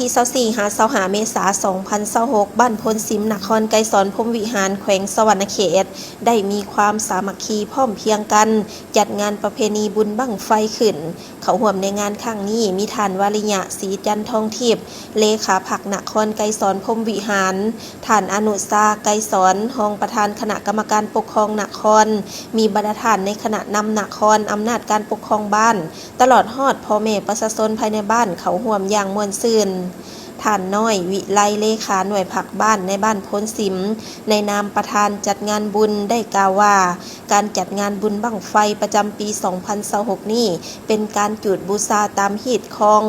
ທີຊາວສີ່ ຫາ ຊາວຫ້າ ເມສາ ສອງພັນຊາວຫົກ ບ້ານໂພນສິມ ນະຄອນໄກສອນ ພົມວິຫານ ແຂວງສະຫວັນນະເຂດ ໄດ້ມີຄວາມສາມັກຄີພ້ອມພຽງກັນ ຈັດງານປະເພນີບຸນບັ້ງໄຟຂຶ້ນ. ເຂົ້າຮ່ວມໃນງານຄັ້ງນີ້ ມີທ່ານ ວາລິຍະ ສີຈັນທອງທິບ ເລຂາພັກນະຄອນໄກສອນ ພົມວິຫານ, ທ່ານ ອະນຸຊາ ໄກສອນ ຮອງປະທານຄະນະກຳມະການປົກຄອງນະຄອນ, ມີບັນດາທ່ານໃນຄະນະນຳນະຄອນ, ອຳນາດການປົກຄອງບ້ານ, ຕະຫຼອດຮອດພໍ່ແມ່ປະຊາຊົນພາຍໃນບ້ານເຂົ້າຮ່ວມຢ່າງມ່ວນຊື່ນ. ທ່ານ ນ້ອຍ ວິໄລ ເລຂາໜ່ວຍພັກບ້ານໃນບ້ານໂພນສິມ ໃນນາມປະທານຈັດງານບຸນ ໄດ້ກ່າວວ່າ ການຈັດງານບຸນບັ້ງໄຟປະຈຳປີສອງພັນຊາວຫົກນີ້ ເປັນການຈູດບູຊາຕາມຮີດຄອງ,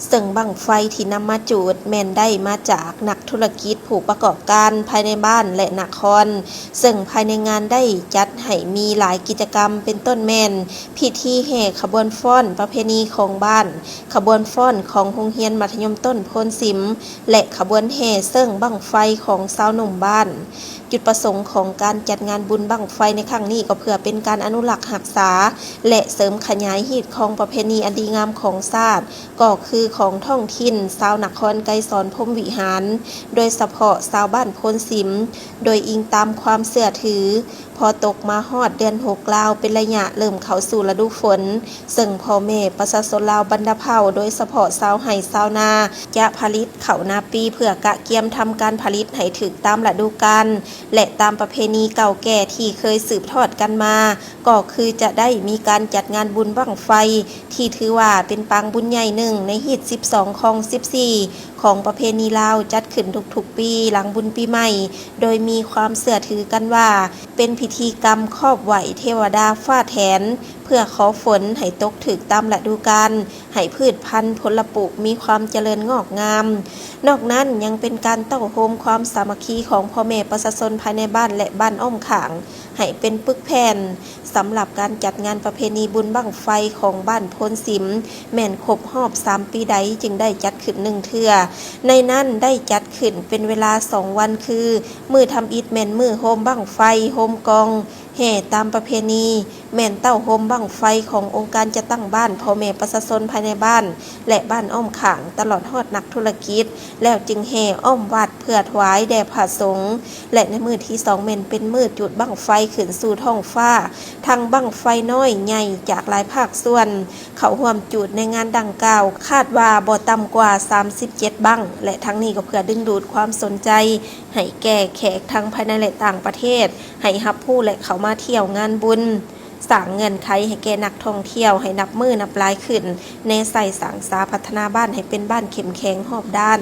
ເຊິ່ງບັ້ງໄຟທີ່ນຳມາຈູດແມ່ນໄດ້ມາຈາກນັກທຸລະກິດ, ຜູ້ປະກອບການພາຍໃນບ້ານ ແລະ ນະຄອນ, ເຊິ່ງພາຍໃນງານໄດ້ຈັດໃຫ້ມີຫຼາຍກິດຈະກຳ ເປັນຕົ້ນແມ່ນ ພິທີແຫ່ຂະບວນຟ້ອນປະເພນີຂອງບ້ານ, ຂະບວນຟ້ອນຂອງໂຮງຮຽນມັດທະຍົມຕົ້ນໂພນສິມ ແລະ ຂະບວນແຫ່ເຊິ່ງບັ້ງໄຟຂອງຊາວໜຸ່ມບ້ານ. ຈຸດປະສົງຂອງການຈັດງານບຸນບັ້ງໄຟໃນຄັ້ງນີ້ ກໍເພື່ອເປັນການອະນຸລັກຮັກສາ ແລະ ເສີມຂະຫຍາຍຮີດຄອງປະເພນີອັນດີງາມຂອງຊາດ, ກໍຄືຂອງທ້ອງຖິ່ນຊາວນະຄອນໄກສອນ ພົມວິຫານ, ໂດຍສະເພາະຊາວບ້ານໂພນສິມ, ໂດຍອີງຕາມຄວາມເຊື່ອຖື. ພໍຕົກມາຮອດເດືອນຫົກລາວ ເປັນໄລຍະເລີ່ມເຂົ້າສູ່ລະດູຝົນ, ເຊິ່ງພໍ່ແມ່ປະຊາຊົນລາວບັນດາເຜົ່າ ໂດຍສະເພາະຊາວໄຮ່ຊາວນາ ຈະຜະລິດເຂົ້ານາປີ ເພື່ອກະກຽມທຳການຜະລິດໃຫ້ຖືກຕາມລະດູການ ແລະ ຕາມປະເພນີເກົ່າແກ່ທີ່ເຄີຍສືບທອດກັນມາ, ກໍຄືຈະໄດ້ມີການຈັດງານບຸນບັ້ງໄຟ ທີ່ຖືວ່າເປັນປາງບຸນໃຫຍ່ໜຶ່ງໃນຮີດສິບສອງ ຄອງສິບສີ່ ຂອງປະເພນີລາວ ຈັດຂຶ້ນທຸກໆປີຫຼັງບຸນປີໃໝ່, ໂດຍມີຄວາມເຊື່ອຖືກັນວ່າ ເປັນພິທີກຳຄອບໄຫວ້ເທວະດາຟ້າແຖນ ເພື່ອຂໍຝົນໃຫ້ຕົກຖືກຕາມລະດູການ, ໃຫ້ພືດພັນຜົນລະປູກມີຄວາມຈະເລີນງອກງາມ. ນອກນັ້ນຍັງເປັນການເຕົ້າໂຮມຄວາມສາມັກຄີຂອງພໍ່ແມ່ປະຊາຊົນພາຍໃນບ້ານ ແລະ ບ້ານອ້ອມຂ້າງ ໃຫ້ເປັນປຶກແຜ່ນ. ສຳລັບການຈັດງານປະເພນີບຸນບັ້ງໄຟຂອງບ້ານໂພນສິມ ແມ່ນຄົບຮອບສາມປີໃດຈຶ່ງໄດ້ຈັດຂຶ້ນໜຶ່ງເທື່ອ. ໃນນັ້ນໄດ້ຈັດຂຶ້ນເປັນເວລາສອງວັນ ຄື ມື້ທຳອິດແມ່ນມື້ໂຮມບັ້ງໄຟ, ໂຮມກອງ, ແຫ່ຕາມປະເພນີ ແມ່ນເຕົ້າໂຮມບັ້ງໄຟຂອງອົງການຈັດຕັ້ງບ້ານ, ພໍ່ແມ່ປະຊາຊົນພາຍໃນບ້ານ ແລະ ບ້ານອ້ອມຂ້າງ, ຕະຫຼອດຮອດນັກທຸລະກິດ, ແລ້ວຈຶ່ງແຫ່ອ້ອມວັດເພື່ອຖວາຍແດ່ພະສົງ ແລະ ໃນມື້ທີສອງແມ່ນເປັນມື້ຈູດບັ້ງໄຟຂຶ້ນສູ່ທ້ອງຟ້າ, ທັງບັ້ງໄຟນ້ອຍໃຫຍ່ຈາກຫຼາຍພາກສ່ວນເຂົ້າຮ່ວມຈູດໃນງານດັ່ງກ່າວ, ຄາດວ່າບໍ່ຕ່ຳກວ່າສາມສິບເຈັດບັ້ງ ແລະ ທັງນີ້ກໍເພື່ອດຶງດູດຄວາມສົນໃຈໃຫ້ແກ່ແຂກທັງພາຍໃນ ແລະ ຕ່າງປະເທດ ໃຫ້ຮັບຮູ້ ແລະ ເຂົ້າມາທ່ຽວງານບຸນ, ສ້າງເງື່ອນໄຂໃຫ້ແກ່ນັກທ່ອງທ່ຽວໃຫ້ນັບມື້ນັບຫຼາຍຂຶ້ນ, ແນໃສ່ສ້າງສາພັດທະນາບ້ານໃຫ້ເປັນບ້ານເຂັ້ມແຂງຮອບດ້ານ.